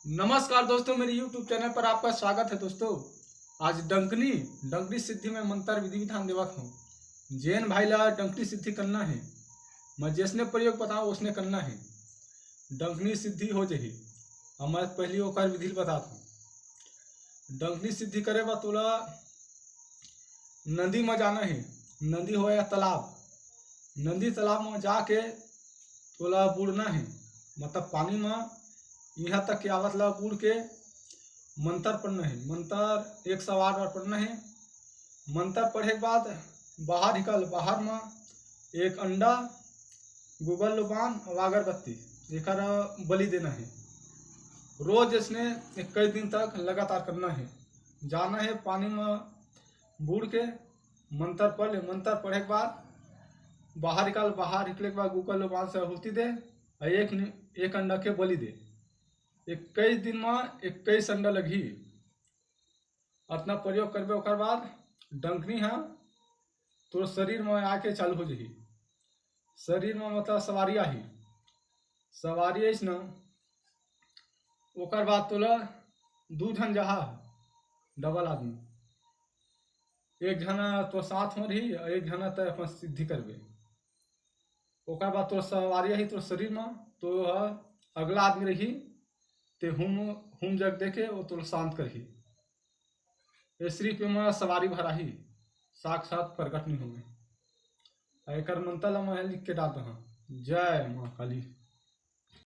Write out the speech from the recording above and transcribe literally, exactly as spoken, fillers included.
नमस्कार दोस्तों, मेरे YouTube चैनल पर आपका स्वागत है। दोस्तों, आज डंकनी डंकनी सिद्धि में मंत्र विधि विधान देवत हूँ। जेन भाई ला डंकनी सिद्धि करना है, मैं जैसने प्रयोग बताऊँ उसने करना है, डंकनी सिद्धि हो जही। अब मैं पहली ओकर विधि ल बतात हूँ। डंकनी सिद्धि करे बर तोला नदी म जाना है, नदी हो या तालाब। नदी तालाब म जाके तोला बूड़ना है, मतलब पानी म इहाँ तक के आवत ला बूड़ के मंत्र पढ़ना है। मंत्र एक सौ आठ बार पढ़ना है। मंत्र पढ़े के बाद बाहर निकल, बाहर म एक अंडा, गुगल लोबान और अगरबत्ती, एकर बलि देना है। रोज इसने इक्कीस दिन तक लगातार करना है। जाना है पानी म बूड़ के मंत्र पढ़ ले। मंत्र पढ़े के बाद बाहर निकाल, बाहर निकले के बाद गुगल लोबान से आहुति दे और एक नि-, एक अंडा के बलि दे। इक्कीस दिन म इक्कीस अंडा लगही। अतना प्रयोग करबे, ओकर बाद डंकनी ह तोर शरीर म आके चालू हो जही। शरीर म मतलब सवारी आही, सवारी आइस न, ओकर बाद तोला दू झन जहा डबल आदमी, एक झन तोर साथ म रही और एक झन तय अपन सिद्धि करबे। ओकर बाद तोर सवारी आही तोर शरीर म, तो ह अगला आदमी रही, ते हुम हुम जग देके वो तोला शांत करही। ये सिर्फ एमा सवारी भराही, साक्षात प्रकट नहीं होवे। एकर मंत्र ला मैं लिख के डालता हूँ। जय माँ काली।